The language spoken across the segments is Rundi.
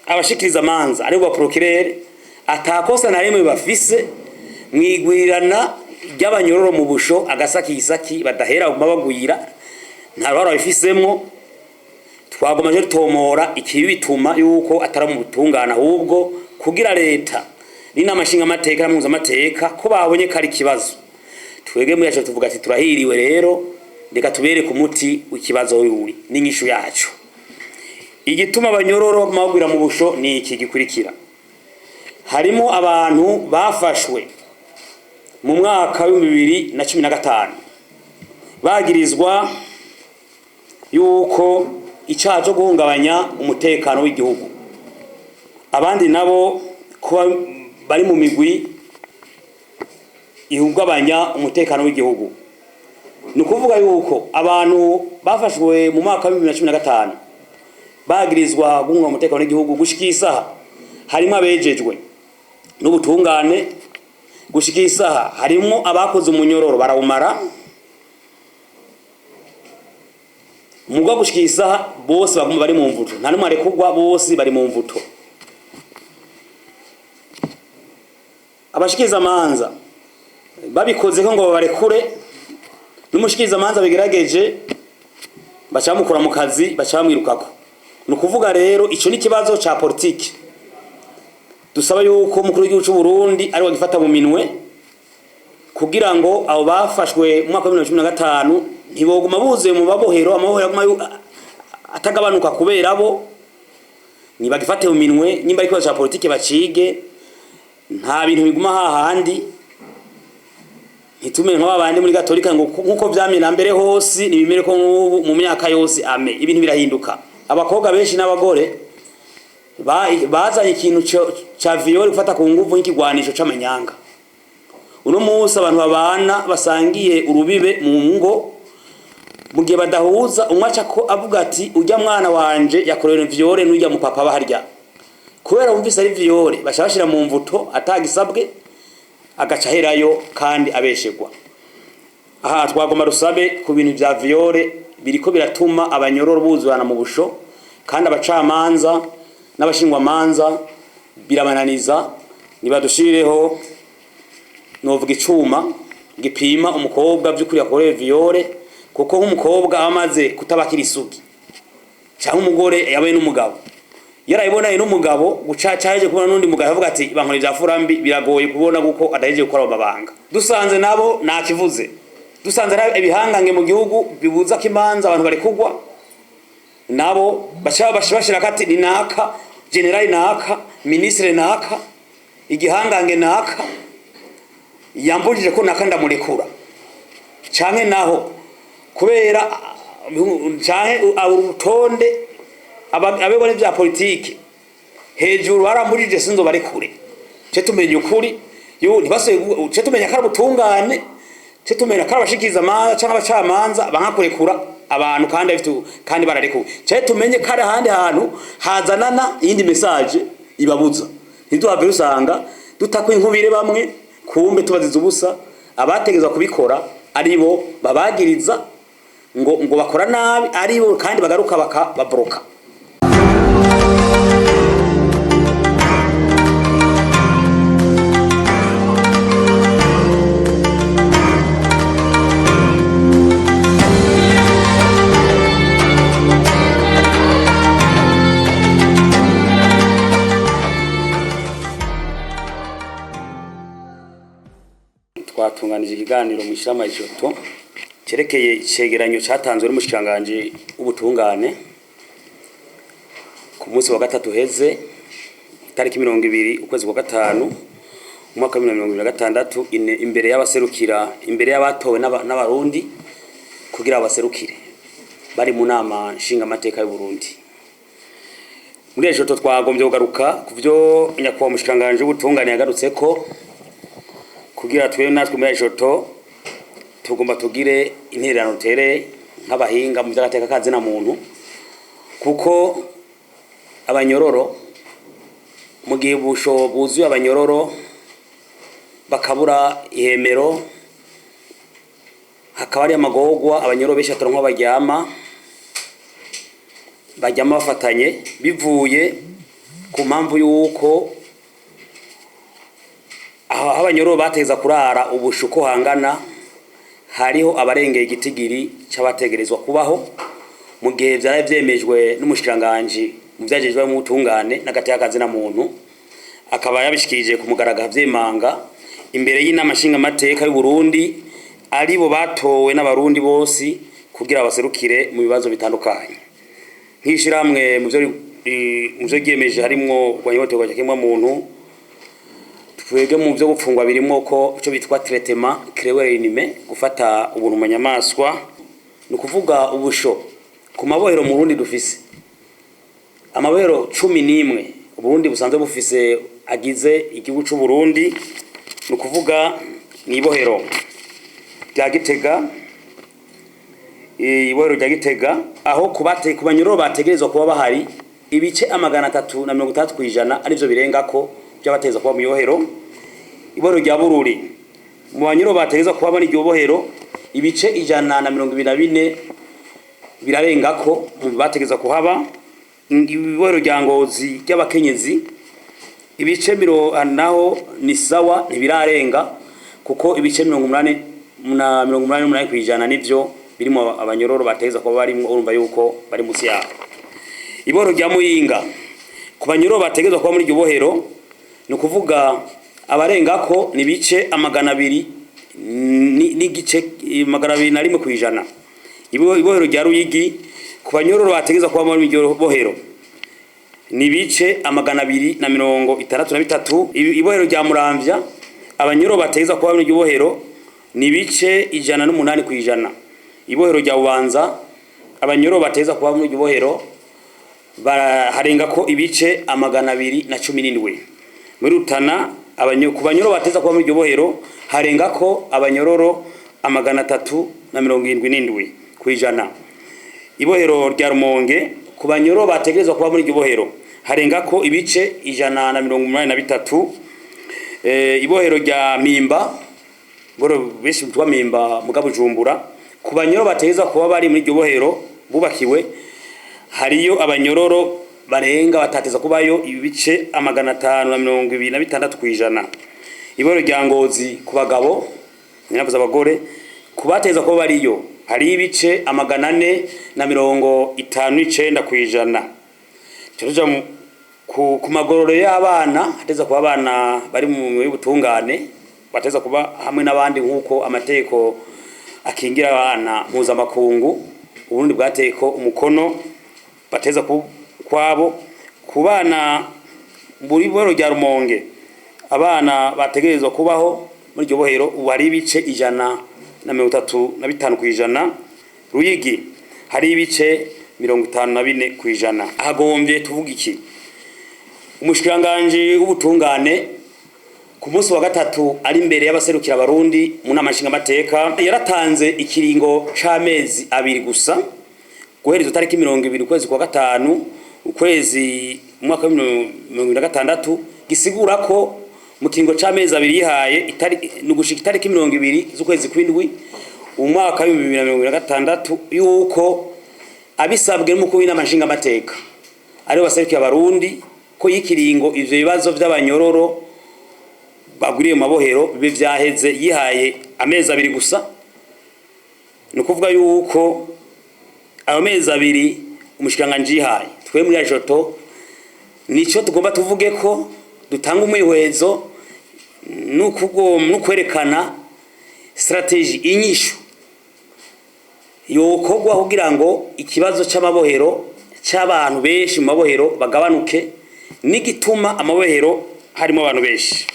Abashikiriza amanza aribo ba procureur atakosa na rimwe bafise mwigwirirana ry'abanyororo mu busho, agasakisaki badahera baguma bagwira, nta ruhara babifisemwo. Twagomaje dutomora ikibi bituma yuko atari mu butungane, ahubwo kugira leta n'inama nshingamateka na mpuzamateka ko babonye ko ari ikibazo. Twebwe muri yacu tuvuga ati turahiriwe rero, reka tubereke umuti w'ikibazo uri n'inyishu yacu. Igituma abanyororo baguma bagwira mu busho ni iki gikurikira: harimo abantu bafashwe mu mwaka w'2015 bagirizwa yuko icyaha cyo guhungabanya umutekano w'igihugu, abandi nabo kuba bari mu migwi ihungabanya umutekano w'igihugu. Ni ukuvuga yuko abantu bafashwe mu mwaka w'2015 bagirizwa guhungabanya umutekano w'igihugu, gushika isaha harimo abejejwe n'ubutungane, gushika isaha harimo abakoze umunyororo barawumara mugwa, gushika isaha bose baguma bari mu mvuto, nta n'umwe arekurwa, bose bari mu mvuto. Abashikiriza amanza babikoze ko ngo babarekure, n'umushikiriza amanza bigerageje baca bamukura mu kazi, baca bamwirukako. Ni ukuvuga rero ico ni ikibazo ca politiki dusaba yuko umukuru w'igihugu c'u Burundi ari wagifata mu minwe, kugira ngo abo bafashwe mu mwaka wa 2015 ntiboguma buzuye mu mabohero, amabohero aguma atagabanuka kubera bo. Nibagifate mu minwe, nyimba ari ikibazo ca politiki bacige, nta bintu biguma hahandi. Ntitume nka babandi muri gatolika ngo nkuko vyamye na mbere hose nibimere ko nk'ubu mu myaka yose ame ibintu birahinduka. Abakobwa benshi n'abagore bazanye ikintu ca viol, gufata ku nguvu, nk'ikigwanisho c'amanyanga. Uno munsi abantu babana basangiye urubibe mu ngo, mu gihe badahuza, umwe aca ko avuga ati urya mwana wanje yakorewe viol n'urya mu papa baharya, kubera bumvise ari viol baca bashira mu mvuto atagisabwe, agaca aherayo kandi abeshegwa. Aha twagomba rusabe ku bintu vya viol biriko biratuma abanyororo buzurana mu busho, kandi abacamanza n'abashingwamanza birabananiza. Nibadushirireho novuga icuma gipima umukobwa by'ukuri yakorewe viol, kuko nk'umukobwa aba amaze kutabakira isugi, cyangwa umugore yabaye n'umugabo, yarayibonanye n'umugabo guca caje kubona n'undi mugabo avuga ati bankora ibya furambi, biragoye kubona kuko adahejeje gukora abo mabanga. Dusanze nabo nakivuze, dusanze ari ibihangange mu gihugu bibuza ko imanza abantu bari kugwa, nabo baca bashira kati ni naka, generali naka, ministre naka, igihangange naka yambujije ko naka ndamurekura, canke naho kubera canke urutonde abegwa n'ivya politike hejuru barambujije sinzo barekure. Ce tumenya ukuri yo ntibase, ce tumenya ko ari ubutungane, ce tumenya ko ari abashikiriza amanza canke abacamanza banka kurekura abantu kandi abifite kandi bararekuwe, ce tumenye ko ari ahandi hantu hazanana iyindi message ibabuza. Ntiduhave usanga dutakwa inkubire bamwe, kumbe tubaziza ubusa, abategezwa kubikora aribo babagiriza ngo bakora nabi, aribo kandi bagaruka bakababroka. Twatunganije ikiganiro mu ishirahamwe Ijoto cerekeye icegeranyo catanzwe n'umushikiranganji w'ubutungane ku munsi wa gatatu heze, itariki 20 ukwezi kwa gatanu umwaka wa 2026, imbere y'abaserukira, imbere y'abatowe n'abarundi kugira baserukire bari mu nama nshingamateka y'u Burundi. Muri ejo twagombye kugaruka ku byo nyakubahwa umushikiranganji w'ubutungane yagarutseko, kugira twe natwe muri ejoto tugomba tugire intererano tere nk'abahinga mu by'agateka kazina muntu, kuko abanyororo mu gihe ubusho buzuye abanyororo bakabura ihemero, hakaba hari amagorwa, abanyororo benshi bataronka aho baryama, baryama bafatanye bivuye Ku mpamvu y'uko aho abanyororo bategeza kurara ubushuko hangana, hariho abarengeye igitigiri c'abategerezwa kubaho, mu gihe vyari vyemejwe n'umushikiranganji mu vyajejwe mu butungane n'agateka na muntu, akaba yabishikirije ku mugaragaro vyemanga imbere y'inama nshingamateka y'u Burundi, aribo batowe n'abarundi bose kugira baserukire mu bibazo bitandukanye. Nk'ishirahamwe, mu vyo ryiyemeje harimwo kurwanya ihohoterwa rya kiremwamuntu. Twebwe mu vyo gupfungwa birimwo ko ico bitwa traitement cruel, inhumain, gufata ubuntu mu nyamaswa, ni ukuvuga ubusho ku mabohero. Mu Burundi dufise amabohero 11 Uburundi busanzwe bufise agize igihugu c'u Burundi, ni ukuvuga ni ibohero rya Gitega. Ibohero rya Gitega, aho ku banyororo bategerezwa kuba bahari, ibice 360% arivyo birengako vy'abategerezwa kuba mu ibohero. Ibohero rya Bururi, mu banyororo bategerezwa kuba muri iryo bohero, ibice 124 birarengako mu bategerezwa kuhaba. Ibohero rya Ngozi ry'abakenyezi, ibice naho ni sawa, ntibirarenga, kuko ibice 88% nivyo birimo abanyororo bategeza kuba barimwo. Urumva yuko bari musi yaho. Ibohero rya Muyinga, ku banyororo bategezwa kuba muri iryo bohero, ni ukuvuga abarengako ni ibice 200 n'igice 201%. Ibohero rya Ruyigi, ku banyororo bategezwa kuba muri iryo bohero, ni ibice 263. Ibohero rya Muramvya, abanyororo bategezwa kuba muri iryo bohero ni ibice 108%. Ibohero rya Bubanza, abanyororo bategezwa kuba muri iryo bohero harenga ko ibice 217. Muri Rutana, ku banyororo bateza kuba muri iryo bohero, harenga ko abanyororo 377%. Ibohero rya Rumonge, ku banyororo bategerezwa kuba muri iryo bohero, harenga ko ibice 183. Ibohero rya Mpimba, boro benshi bitwa Mpimba muga Bujumbura, ku banyororo bategerezwa kuba bari muri iryo bohero bubakiwe, hariyo abanyororo barenga batateza kubayo ibice 526%. Ibohero rya Ngozi, ku bagabo, ninavuze abagore, ku bateza kuba bariyo hari ibice 459%. Tuja ku magororo y'abana, hateza kuba abana bari mu y'ubutungane bateza kuba hamwe n'abandi nk'uko amategeko akingira abana mpuzamakungu Uburundi bwateyeko umukono, bateza kwabo. Ku bana muri bohero rya Rumonge, abana bategerezwa kubaho muri iryo bohero, ubu hari ibice 135%. Ruyigi hari ibice 54%. Hagombye tuvuga iki? Umushikiranganji w'ubutungane, ku munsi wa gatatu, ari imbere y'abaserukira abarundi mu nama nshingamateka, yaratanze ikiringo c'amezi 2 gusa, guhera izo tariki 20 ukwezi kwa gatanu, ukwezi umwaka wa 2026, gisigura ko mu kiringo c'amezi 2 yihaye ni ugushika itariki 20 z'ukwezi kw'indwi umwaka wa 2026, yuko abisabwe n'umukuru w'inama nshingamateka, aribo baserukiye abarundi, ko y'ikiringo ivyo bibazo vy'abanyororo bagwiriye mu mabohero bibe vyaheze. Yihaye amezi 2 gusa. Ni ukuvuga yuko ayo mezi 2 umushikiranganji yihaye, twe muri ajoto nico tugomba tuvuge ko dutanga umwihwezo n'ukwerekana stratégie, inyishu yokorwa kugira ngo ikibazo c'amabohero, c'abantu benshi mu mabohero bagabanuke, n'igituma amabohero harimo abantu benshi.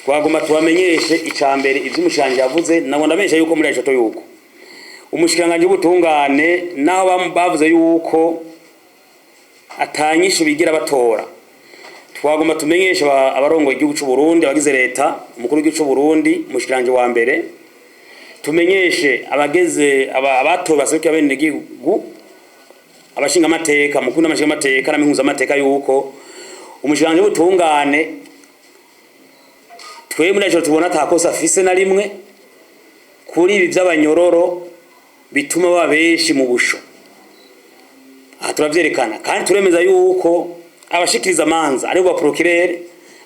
Twagomba tubamenyeshe ica mbere ivyo umushikiranganji yavuze. Nabwo ndamenyesha yuko muri ajoto yuko umushikiranganji w'ubutungane, naho bavuze yuko atanyishu bigira batora, twagomba tumenyeshe abarongoye igihugu c'u Burundi, abagize leta, umukuru w'igihugu c'u Burundi, umushikiranganji wa mbere, tumenyeshe abageze abatowe baserukira bene igihugu, abashingamateka, mukuru n'amashingamateka n'amimpuzamateka, yuko umushikiranganji w'ubutungane twebwe muri ejo tubona atakosa afise na rimwe kuri ibi vy'abanyororo bituma baba benshi mu busho. Aha turavyerekana kandi turemeza yuko Abashikiriza amanza, aribo ba procureur,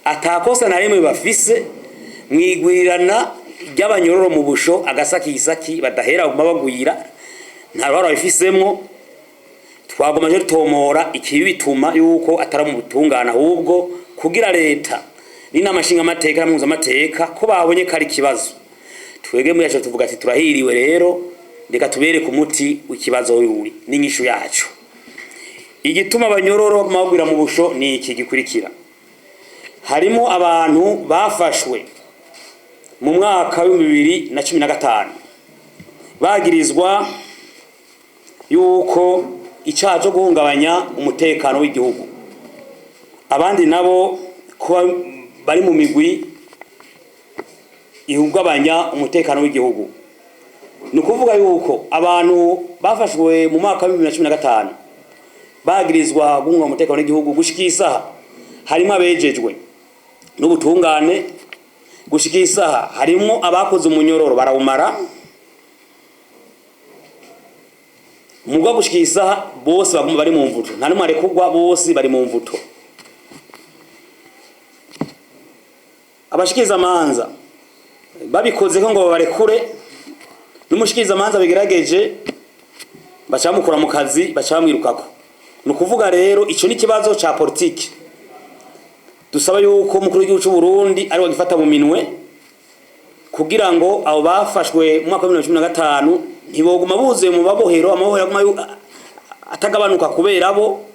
atakosa na rimwe bafise mwigwirirana ry'abanyororo mu busho, agasakisaki badahera, baguma bagwira, nta ruhara babifisemwo. Twagomaje dutomora ikibi bituma yuko atari mu butungane, ahubwo kugira leta n'inama nshingamateka na mpuzamateka ko babonye ko ari ikibazo. Twebwe muri yacu tuvuga ati: "Turahiriwe rero, reka tubereke umuti w'ikibazo uri n'inyishu yacu." Igituma abanyororo baguma bagwira mu busho ni iki gikurikira: harimo abantu bafashwe mu mwaka w'2015 bagirizwa yuko icyaha cyo guhungabanya umutekano w'igihugu, abandi nabo kuba bari mu migwi ihungabanya umutekano w'igihugu. Ni ukuvuga yuko abantu bafashwe mu mwaka w'2015 bagirizwa guhungabanya umutekano w'igihugu, gushika isaha harimo abejejwe n'ubutungane, gushika isaha harimo abakoze umunyororo barawumara mugwa, gushika isaha bose baguma bari mu mvuto, nta n'umwe arekurwa, bose bari mu mvuto. Abashikiriza amanza babikoze ko ngo babarekure, n'umushikiriza amanza bigerageje baca bamukura mu kazi, baca bamwirukako. Ni ukuvuga rero ico ni ikibazo ca politiki. Dusaba yuko umukuru w'igihugu c'u Burundi ari we agifata mu minwe, kugira ngo abo bafashwe mu mwaka wa 2015 ntiboguma buzuye mu mabohero, amabohero aguma atagabanuka kubera bo.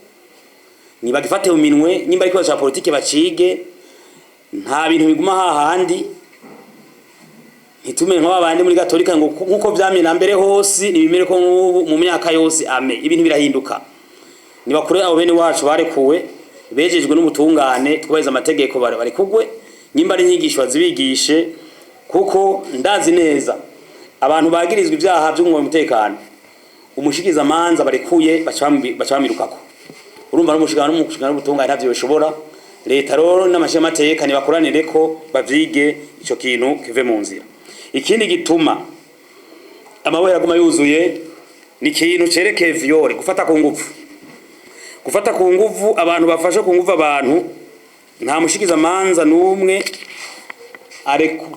Nibagifate mu minwe, nimba ari ikibazo ca politiki bacige, nta bintu biguma hahandi. Ntitumenye nka babandi muri gatolika ngo nkuko vyamye na mbere hose nibimere ko nk'ubu mu myaka yose ame. Ibintu birahinduka. Nibakure abo bene wacu barekuwe, bejejwe n'ubutungane, twubahiriza amategeko, barekugwe. Nimba ari inyigisho bazibigishe, kuko ndazi neza abantu bagirizwa ibyaha by'umwuga umutekano, umushikiza amanza barekuye baca bamirukako. Urumva n'umushikana n'ubutungane ntavyo bishobora. Leta rero n'amashyiramateka nibakoranire ko bavyige, ico kintu kive mu nzira. Ikindi gituma amabohero aguma yuzuye ni ikintu cerekeye viol, gufata ku nguvu. Gufata ku nguvu, abantu bafashe ku nguvu abantu, nta mushikiza amanza n'umwe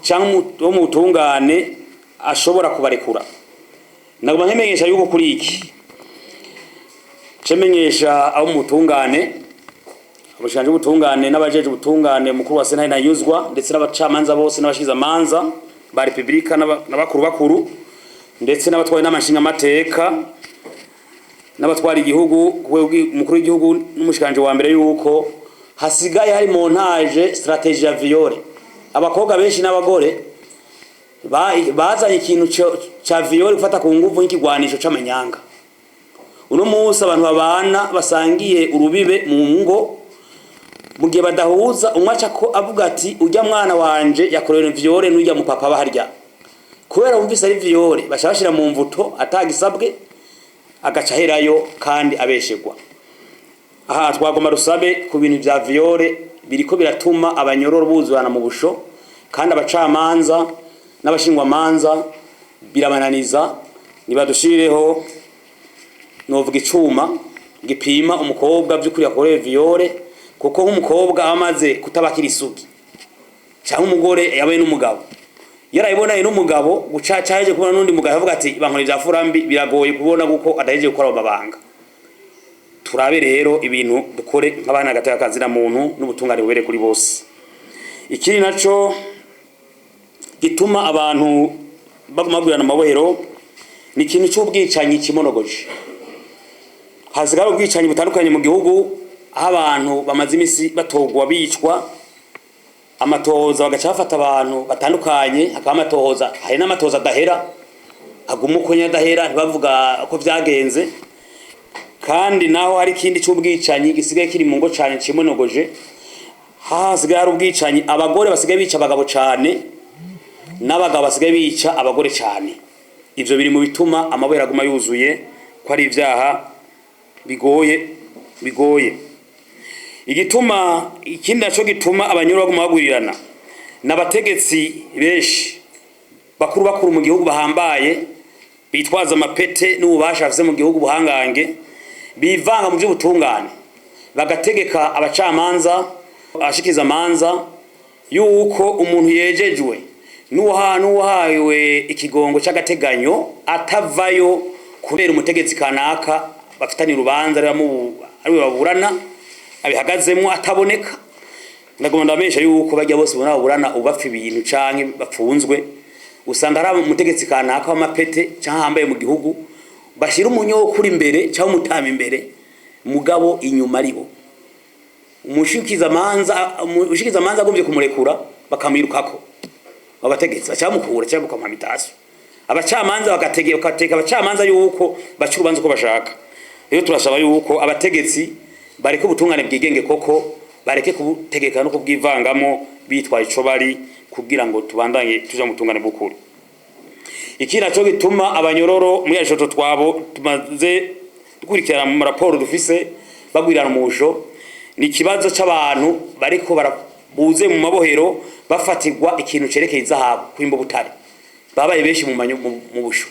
canke wo mu butungane ashobora kubarekura. Naguma nkimenyesha yuko kuri iki cemenyesha abo mu butungane, abashikanje ubutungane n'abajeje ubutungane, mukuru wa sentare ntanyuzwa, ndetse n'abacamanza bose n'abashikiza amanza ba repubulika n'abakuru bakuru, ndetse n'abatwaye n'amashingamateka n'abatwara igihugu, umukuru w'igihugu n'umushikanje wa mbere, yuko hasigaye hari montage stratégie ya viol. Abakobwa benshi n'abagore bazanye ikintu ca viol, gufata ku nguvu, nk'ikigwanisho c'amanyanga. Uno munsi abantu babana basangiye urubibe mu ngo, mu gihe badahuza, umwe aca ko avuga ati: "Ujya mwana wanje yakorewe viol n'ujya mu papa baharya." Kubera bumvise ari viol, baca bashira mu mvuto atagisabwe, agaca aherayo kandi abeshegwa. Aha twagomba rusabe ku bintu vya viol biriko biratuma abanyororo buzurana mu busho, kandi abacamanza n'abashingwamanza birabananiza. Nibadushirireho, novuga, icuma gipima umukobwa vy'ukuri yakorewe viol, kuko nk'umukobwa aba amaze kutabakira isugi, cyangwa umugore yabaye n'umugabo, yarayibonanye n'umugabo gucaca yaje kubona n'undi mugabo avuga ati: "Bankora ibya furambi," biragoye kubona kuko adahejeje gukora ayo mabanga. Turabe rero ibintu dukore nk'abana hagati y'akazina muntu n'ubutungane bubere kuri bose. Ikindi naco gituma abantu baguma bagwirana amabohero ni ikintu c'ubwicanyi kimonogoje. Hasigaye ubwicanyi butandukanye mu gihugu, aho abantu bamaze imisi batogwa bicwa, amatohoza bagaca bafata abantu batandukanye, hakaba amatohoza, hari n'amatohoza adahera, aguma uko nyene adahera, ntibavuga ko vyagenze. Kandi naho hari ikindi c'ubwicanyi gisigaye kiri mu ngo cane cimonogoje. Hasigaye hari ubwicanyi, abagore basigaye bica abagabo cane, n'abagabo basigaye bica abagore cane. Ivyo biri mu bituma amabohero aguma yuzuye, ko ari ivyaha bigoye bigoye. Igituma, ikindi naco gituma abanyuru baguma bagwirirana, n'abategetsi benshi bakuru bakuru mu gihugu bahambaye, bitwaza amapete n'ububasha bafise mu gihugu, buhangange, bivanga mu by'ubutungane. Bagategeka abacamanza, abashikiza amanza, yuko umuntu yejejwe n'uwahawe ikigongo cy'agateganyo atavayo kubera umutegetsi kanaka bafitanye urubanza ariwe baburana abihagazemo ataboneka. Ndagomba ndabamenyesha yuko bajya bose ubona baburana ubapfa ibintu canke bapfunzwe, usanga ari umutegetsi kanaka w'amapete canke ahambaye mu gihugu bashira umunyokuri imbere canke umutama imbere, mugabo inyuma aribo. Umushikiza amanza agombye kumurekura, bakamwirukako abategetsi, bacamukura cyangwa bakamuha mutation. Abacamanza bagateka abacamanza yuko baca urubanza uko bashaka. Rero turasaba yuko abategetsi bareke ubutungane bwigenge koko, bareke kubutegeka no kubwivangamo bitwaye ico bari, kugira ngo tubandanye tuja mu butungane bw'ukuri. Ikindi naco gituma abanyororo muri ashoto twabo tumaze dukurikirana mu raporo dufise bagwirana umusho, ni ikibazo c'abantu bariko buze mu mabohero bafatirwa ikintu cerekeye izahabu, kwimba ubutare. Babaye benshi mu busho,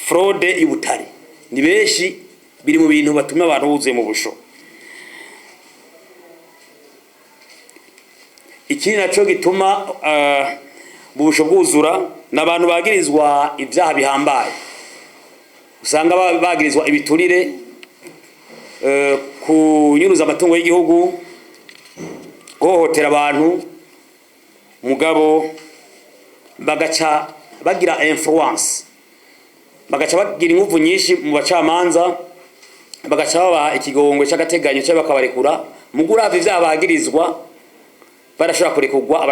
fraude y'ubutare ni benshi, biri mu bintu batuma abantu buzuye mu busho. Ikindi naco gituma mu busho bwuzura ni abantu bagirizwa ibyaha bihambaye, usanga bagirizwa ibiturire, kunyuruza amatungo y'igihugu, guhohotera abantu, mugabo bagaca bagira influence, bagaca bagira inguvu nyinshi mu bacamanza, bagaca babaha ikigongwe cy'agateganyo cyangwa bakabarekura. Mugo uravye ivyaha bagirizwa, barashobora kurekurwa.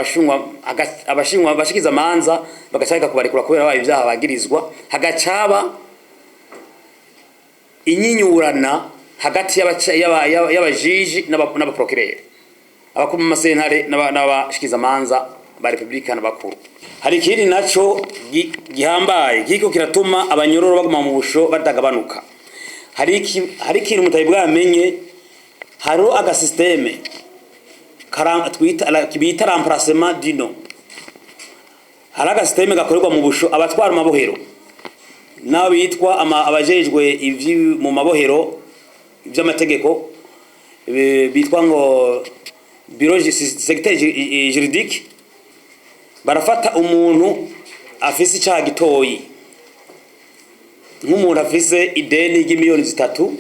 Abashinwa bashikiza amanza bagaca bareka kubarekura kubera babaye ivyaha bagirizwa, hagacaba inyinyurana hagati y'abajiji n'abaprokireri, abakuru b'amasentare n'abashikiza amanza ba republika n'abakuru. Hari ikindi naco gihambaye kiriko kiratuma abanyororo baguma mu busho badagabanuka. Hari ikintu mutari bwamenye: hariho agasystème bita remplacement du nom. Hari agasystème gakorerwa mu busho, abatwara amabohero n'abo bitwa abajejwe ivyi mu mabohero vy'amategeko, bitwa ngo bureau secteur juridique, barafata umuntu afise icaha gitoyi, nk'umuntu afise ideni ry'imiliyoni 3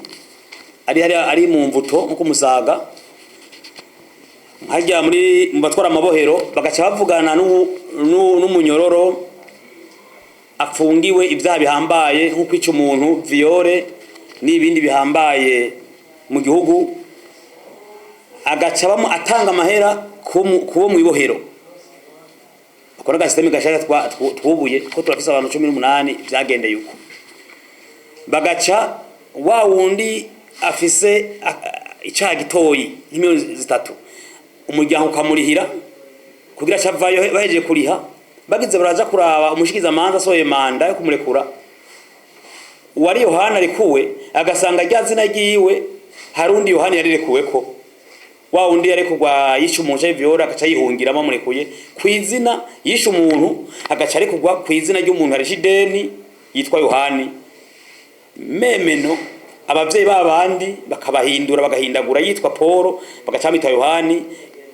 ari hariya, ari mu mvuto nko kumusaga harya muri mu batwara amabohero, bagaca bavugana n'umunyororo apfungiwe ibyaha bihambaye nko kwica umuntu, viol n'ibindi bihambaye mu gihugu, agaca bamu atanga amahera kubo mu ibohero. Akora agasystème gashasha twubuye ko turafise abantu 18 vyagendeye uko. Bagaca wa wundi afise icaha gitoyi nk'imiliyoni 3, umuryango ukamurihira kugira aca avayo. Bahejeje kuriha, bagize baraja kuraba umushikiza amanza asohoye mandat yo kumurekura, uwari Yohana arekuwe, agasanga rya zina ryiwe hari undi Yohani yarirekuweko. Wa wundi yarekurwa yishe umuntu canke viol, agaca yihungiramo, amurekuye kw'izina yishe umuntu, agaca arekurwa kw'izina ry'umuntu arishe ideni yitwa Yohani. Memeno abavyeyi babandi bakabahindura, bagahindagura, yitwa Paul bagaca bamwita Yohani,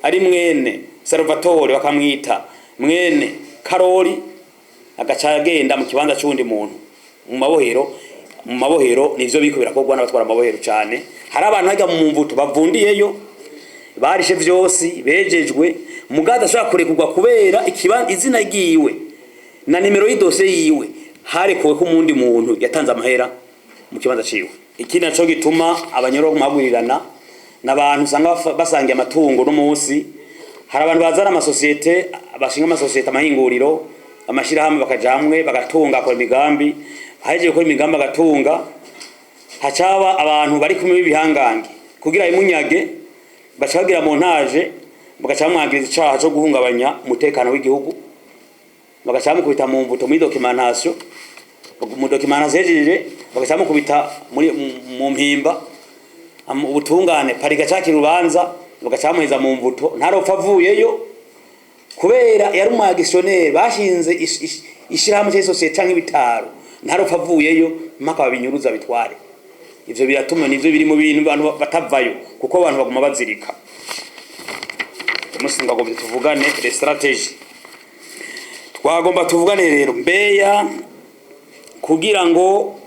ari mwene Salvatore bakamwita mwene Karori, agaca agenda mu kibanza c'uwundi muntu mu mabohero. Mu mabohero nivyo biriko birakorwa n'abatwara amabohero cane. Hari abantu hajya mu mvuto bavundiyeyo, barishe vyose, bejejwe, mugabo adashobora kurekurwa kubera izina ryiwe na nimero y'idosiye yiwe harekuwe ko umundi muntu yatanze amahera mu kibanza ciwe. Ikindi naco gituma abanyororo kumagwirirana n'abantu usanga basangiye amatungo. No munsi hari abantu bazana amasosiyete, bashinga amasosiyete, amahinguriro, amashirahamwe, bakaja hamwe bagatunga, akora imigambi. Ahejeje gukora imigambi agatunga, hacaba abantu bari kumwe b'ibihangange kugira imunyage, baca bagira montage, bagaca bamwagiriza icaha co guhungabanya umutekano w'igihugu, bagaca bamukubita mu mvuto muri documentation. Mu documentation hejeje, bagaca bamukubita muri mu mpimba. Ubutungane parika cakira urubanza, bagaca bamuheza mu mvuto, ntaropfa avuyeyo kubera yari umu actionnaire bashinze ishirahamwe canke isosiyete canke ibitaro, ntaropfa avuyeyo mpaka babinyuruza bitware. Ivyo biratuma, nivyo biri mu bintu abantu batavayo, kuko abantu baguma bazirika. Umunsi ngagomba tuvugane les stratégies, twagomba tuvugane rero mbeya kugira ngo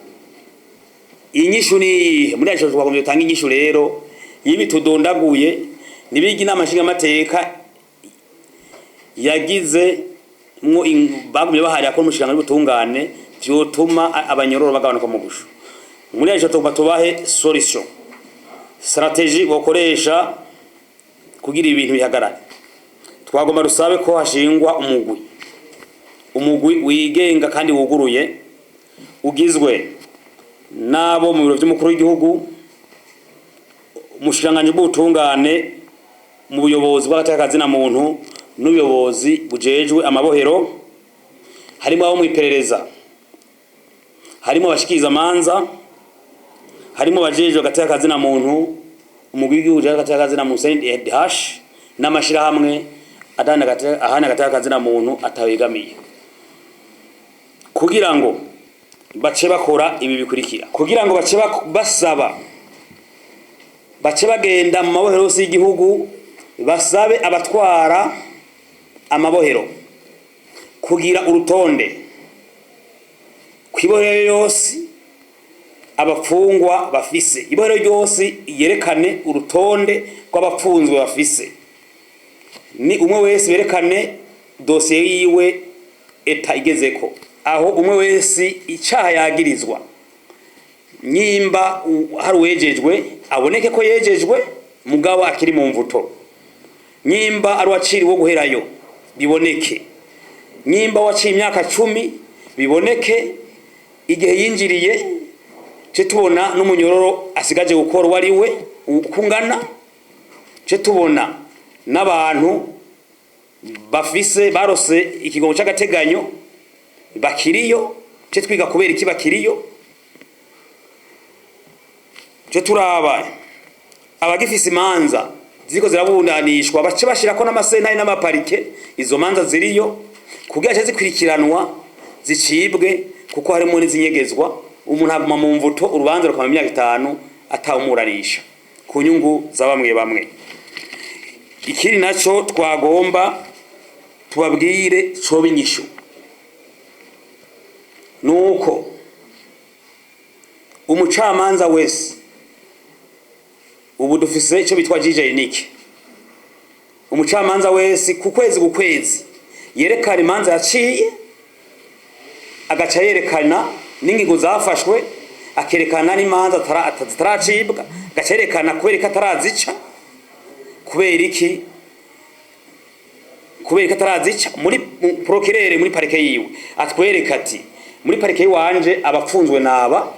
inyishu ni iyihe. Muri yacu twagomba dutanga inyishu rero yibi tudondaguye, nibiga inama nshingamateka yagize mwo bagumye baharira ko umushikiranganji w'ubutungane vyotuma abanyororo bagabanuka mu busho. Muri yacu tugomba tubahe solution, stratégie bokoresha kugira ibintu bihagarare. Twagomba dusabe ko hashingwa umugwi wigenga kandi wuguruye, ugizwe n'abo mu biro vy'umukuru w'igihugu, umushikiranganji bw'ubutungane, mu buyobozi bw'agateka na muntu n'ubuyobozi bujejwe amabohero, harimo abo mw'iperereza, harimo abashikiriza amanza, harimo abajejwe agateka na muntu, umugwi w'igihugu ujejwe agateka na muntu CNDH, n'amashirahamwe ahana agateka na muntu atawegamiye, kugira ngo bace bakora ibi bikurikira, kugira ngo bace basaba, bace bagenda mu mabohero yose y'igihugu, basabe abatwara amabohero kugira urutonde kw'ibohero yose abapfungwa bafise. Ibohero ryose yerekane urutonde rw'abapfunzwe bafise, ni umwe wese berekane dosiye yiwe état igezeko, aho umwe wese icaha yagirizwa, nyimba hari uwejejwe aboneke ko yejejwe mugabo akiri mu mvuto, nyimba ari uwaciriwe guherayo biboneke, nyimba waciye imyaka 10 biboneke igihe yinjiriye, ce tubona n'umunyororo asigaje gukora uwo ari we uko ungana, ce tubona n'abantu bafise barose ikigongo c'agateganyo bakiriyo, ce twiga kubera iki bakiriyo, ce turaba abagifise imanza ziriko zirabundanishwa, bace bashirako n'amasentare n'amaparike izo manza ziriyo kugira ce zikurikiranwa zicibwe, kuko harimo n'izinyegezwa. Umuntu aguma mu mvuto, urubanza rukamara imyaka 5 atawumuranisha ku nyungu za bamwe bamwe. Ikindi naco twagomba tubabwire coba inyishu nuko umucamanza wese, ubu dufise ico bitwa juge unique, umucamanza wese ku kwezi ku kwezi yerekana imanza yaciye, agaca yerekana n'ingingo zafashwe, akerekana n'imanza zitaracibwa, agaca yerekana kubera ko atarazica, kubera iki, kubera ko atarazica. Muri procureur, muri parquet yiwe, atwereka ati: "Muri parquet yiwanje abapfunzwe naba,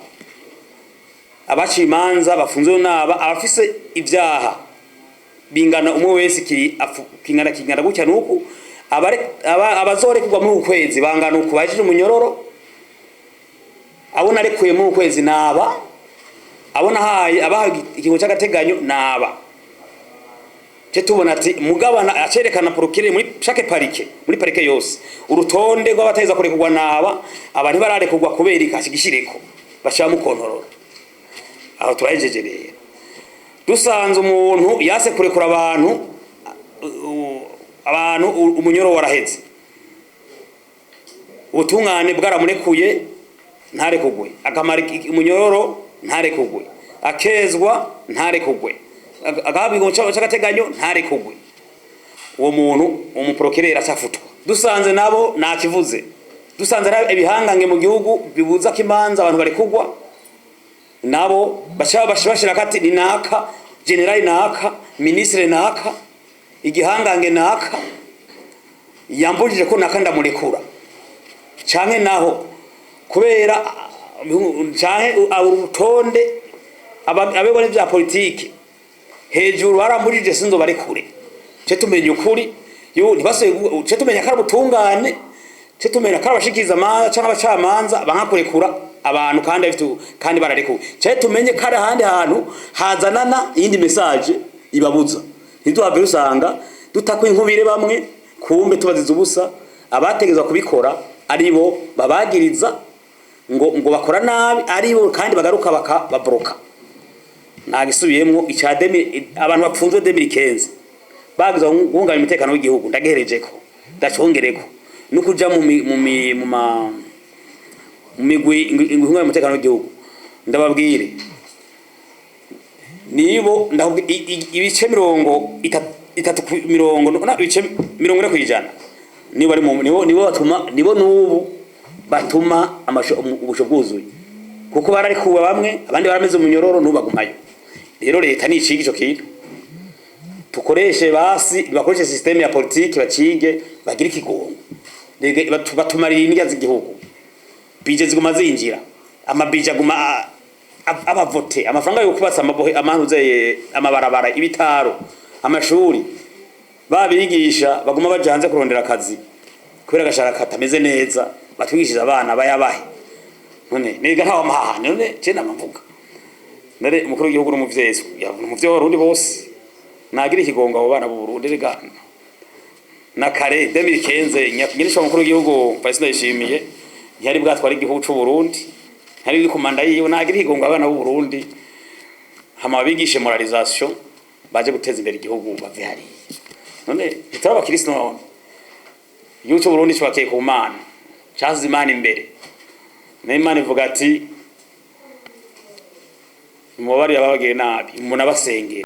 abaciye imanza bafunzwe naba, abafise ibyaha bingana umwe wese kingana gutya nuku, abazorekurwa muri uku kwezi bangana uku, bahejeje umunyororo, abo narekuye muri uku kwezi naba, abo nahaye abahawe ikigo cy'agateganyo naba." Ce tubona ati mugabana acerekana procureur muri chaque parquet, muri parquet yose, urutonde rw'abateza kurekurwa naba, abantu bararekurwa kubera ikashigishireko bashira mu kontorora. Aho turahejeje rero. Dusanze umuntu yase kurekura abantu, umunyoro waraheze, ubutungane bwaramurekuye, ntarekugwe, akamara umunyororo ntarekugwe, akezwa ntarekugwe, agahabwa igifungo c'agateganyo ntarekugwe, uwo muntu umu procureur acafutwa. Dusanze nabo nakivuze, dusanze ari ibihangange mu gihugu bibuza ko imanza abantu barekugwa, nabo baca bashira kati ni naka, général naka, ministre naka, igihangange naka yambujije ko naka ndamurekura, canke naho kubera canke urutonde abegwa n'ivya politike hejuru barambujije sinzo barekure. Ce tumenya ukuri yo ntibasuye, ce tumenya ko ari ubutungane, ce tumenya ko ari abashikiriza amanza canke abacamanza banka kurekura abantu kandi bafite kandi bararekuwe, ce tumenye ko ari ahandi hantu hazanana iyindi message ibabuza. Ntiduhave usanga dutakwa inkubire bamwe, kumbe tubaziza ubusa, abategezwa kubikora aribo babagiriza ngo bakora nabi, aribo kandi bagaruka bakababroka. Nagisubiyemwo ica abantu bapfunzwe 2015 bagize guhungabanya umutekano w'igihugu, ndagiherejeko, ndacongereko no kuja mu mi- mu mi- mu ma mu migwi ihungabanya umutekano w'igihugu. Ndababwire, nibo ibice 30 mirongo na ibice 40% nibo bari mu nibo batuma, nibo nubu batuma ubusho bwuzuye, kuko bararikuwe bamwe, abandi barameze umunyororo, nubu bagumayo. Rero leta niciga ico kintu, tukoreshe basi bakoreshe système ya politique, bacige, bagire ikigongo. Batumarira indya z'igihugu, bije ziguma zinjira, amabije aguma abavote amafaranga yo kubatsa amabohe, amanuze, amabarabara, ibitaro, amashuri. Babigisha baguma baja hanze kurondera akazi kubera agashara katameze neza, batwigishije abana bayabahe. None niga ntawe amahane. None je namavuga nare umukuru w'igihugu n'umuvyeyi, umuvyeyi w'Abarundi bose, nagira ikigongo abo bana b'u Burundi. Rega na kare 2015 nyakugirisha umukuru w'igihugu Paris Ndayishimiye ntiyari bwatwara igihugu c'u Burundi, ntiyari biri ku manda yiwe. Nagira ikigongo abana b'u Burundi, hama babigishe moralisation, baje guteza imbere igihugu, bave hariya. None ntituri abakristo? None igihugu c'u Burundi cubakiye ku Mana, casize Imana imbere. Nayo Imana ivuga ati: "Mubabarire ababagiye nabi, umuntu abasengera."